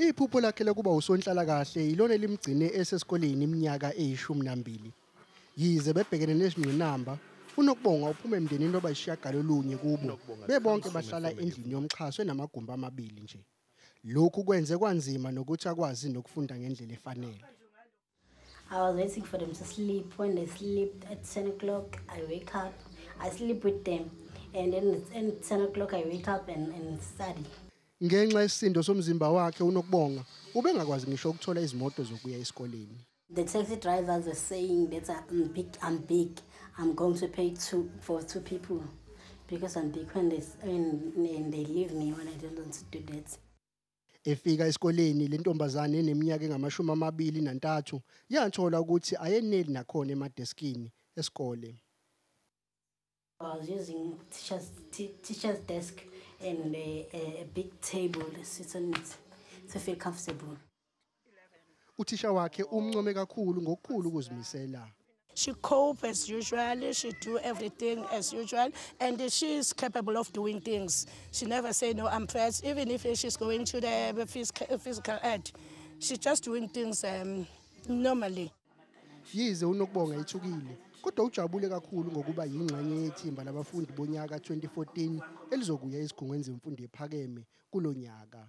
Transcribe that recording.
Iphupho lakhe lokuba usonhlalakahle yilona elimgcine esesikoleni iminyaka eyi-12. Yize bebhekene nezingqinamba, uNokubonga uphuma emndenini wabayisishiyagalolunye kubo. Bebonke bahlala endlini yomxhaso enamagumbi amabili nje. Lokhu kwenze kwanzima nokuthi akwazi nokufunda ngendlela efanele. I was waiting for them to sleep. When they sleep at 10 o'clock, I wake up. I sleep with them. And then at 10 o'clock, I wake up and study. Ngenxa yesisindo somzimba wakhe, uNokubonga ubengakwazi ngisho ukuthola izimoto zokuya esikoleni. The taxi drivers were saying that I'm big. I'm going to pay two for two people because I'm big when they leave me when I don't want to do that. Efika esikoleni, le ntombazane eneminyaka engama-23 yathola ukuthi ayeneli nakhona emadeskini esikole. I was using teacher's desk and a big table to sit on it to feel comfortable. Uthisha wakhe umncome kakhulu ngokukhulu ukuzimisela. She cope as usual, she do everything as usual, and she is capable of doing things. She never say, "No, I'm fat," even if she's going to the physical ed. She's just doing things normally. Yize uNokubonga ethukile, kodwa ujabule kakhulu ngokuba yingxenye yethimba labafundi bonyaka 2014 elizokuya ezikhungweni zemfundo ephakeme kulonyaka.